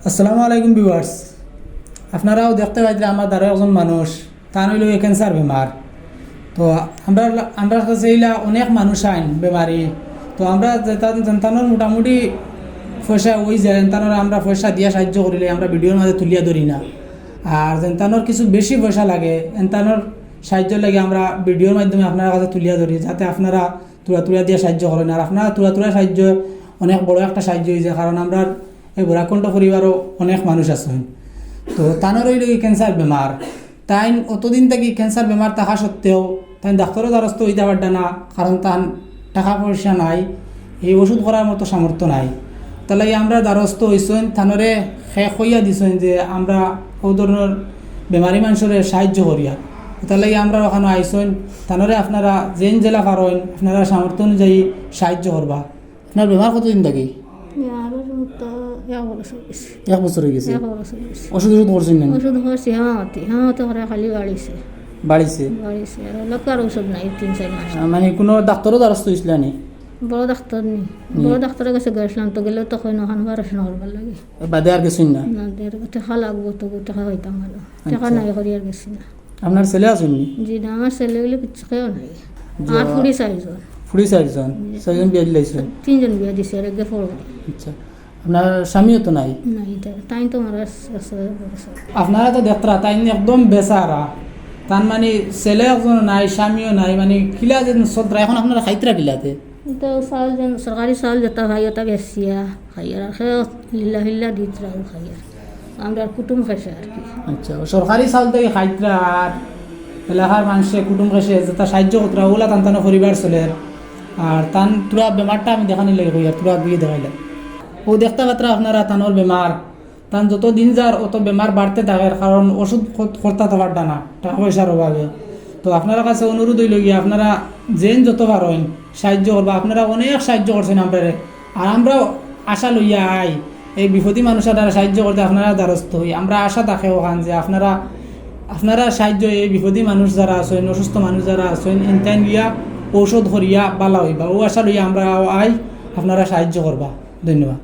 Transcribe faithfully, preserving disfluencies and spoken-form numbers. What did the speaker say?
আসসালামু আলাইকুম ভিউয়ার্স, আপনারাও দেখতে পাইতরা আমার দ্বারা একজন মানুষ, তান অইলো ক্যান্সার বেমার। তো আমরা, আমরার কাছে ইলা অনেক মানুষ আইন বেমারি। তো আমরা যেতা-, যেন্তানোর মোটামুটি পয়সা অই যায়, এন্তানোর আমরা পয়সা দিয়া সাহায্য করিলে আমরা ভিডিওর মাঝে তুলিয়া ধরি না। আর যেন্তানোর কিছু বেশি পয়সা লাগে, এন্তানোর সাহায্য লাগে আমরা ভিডিওর মাধ্যমে আপনারার কাছে তুলিয়া ধরি, যাতে আপনারা তুরা তুরা দিয়া সাহায্য করেন। আর আপনারা তুরা তুরা সাহায্য অনেক বড় একটা সাহায্য অইছে, কারণ আমরার এই বরাকণ্ঠ পরিবারও অনেক মানুষ আছইন। তো তানর অইলো ক্যান্সার বেমার, তাইন অতদিন থাকি ক্যান্সার বেমার থাকা সত্ত্বেও তাইন ডাক্তরও দ্বারস্থ অইতা পারতা না, কারণ তান টাকা পয়সা নাই, এই ওষুধ করার মতো সামর্থ্য নাই। তার লাগি আমরা দ্বারস্থ অইছইন, তানরে খে কইয়া দিছইন যে আমরা অউ ধরনর বেমারি মানষরে সাহায্য করিয়া। তার লাগি আমরা অখানো আইছইন, তানরে আপনারা যেইন যেলা পারইন আপনারা সামর্থ্য অনুযায়ী সাহায্য করবা। আপনার বেমার কতদিন থাকি? আমার তো এক বছর অইছে। এক বছর অই গেছে। এক বছর অইছে। ওষুধ ওষুধ করছইন না? ওষুধ করছি, হেমাওতি, হেমাওতি করে খালি বাড়িছে। বাড়িছে? বাড়িছে, আর অইলো আর ওষুধ নাই তিন চাইর মাস। আহ, মানে কোনো ডাক্তরও দ্বারস্থ অইছিলা নি? বড় ডাক্তর নি। নি। বড় ডাক্তরর গেছে গেছিলাম, তো গেলে তো কইন অখান অপারেশন করবার লাগি। বাদে আর গেছইন না? না, দের টাকা লাগবো, তো টাকা পাইতাম ভালা। টাকা আচ্ছা। নাই করি আর গেছি না। আপনার ছেলে আছইন নি? জি না, আমার ছেলে অইলে কিচ্ছু কেউ নাই। জি। আর ফুড়ি চাইরজন। ফুড়ি চাইরজন? জি। চাইরজন বিয়া দিলাইছইন? তিনজন বিয়া দিছি, আর একে পড়ো। আচ্ছা। আপনার স্বামীও তো নাই? নাই, তাই, তাইন তো মারা গেছে। আপনারা তো দেখতরা, তাইন একদম বেচারা। তার মানে ছেলে একজন নাই, স্বামীও নাই, মানে কিলা যে চলতরা, এখন আপনারা খাইতরা কিলাতে? তো চাউল যেন, সরকারি চাউল যেতা পাই, ওটা বেচিয়া খাইয়ার, আর কেউ হিল্লা হিল্লা দিতরা, ও খাইয়ার। আমরার কুটুম খেশে আর কি। আচ্ছা, ও সরকারি চাউল থাকি খাইতরা আর এলাকার মানষে কুটুম খেশে যেতা সাহায্য করতরা, ওলা তান তানো পরিবার চলের। আর তান তুরা বেমারটা আমি দেখানির লাগি কইয়ার, তুরা আগুয়ে দেখাইলা। অউ দেখতা পারতরা আপনারা তানর বেমার, তান যত দিন যার অত বেমার বাড়তে থাকের, কারণ ওষুধ কর-, করতা তো পারতা না, টাকা পয়সার অভাবে। তো আপনারার কাছে অনুরোধ অইলো গিয়া, আপনারা যেইন যত পারইন সাহায্য করবা। আপনারা অনেক সাহায্য করছইন আমরারে, আর আমরাও আশা লইয়া আই এই বিপদী মানুষর দ্বারা সাহায্য করতে আপনারার দ্বারস্থ অই। আমরা আশা থাকে অখান যে আপনারা, আপনারার সাহায্য এই বিপদী মানুষ যারা আছইন, অসুস্থ মানুষ যারা আছইন, ইনতাইন গিয়া ঔষধ করিয়া বালা অইবা, অউ আশা লইয়া আমরা আই, আপনারা সাহায্য করবা। ধন্যবাদ।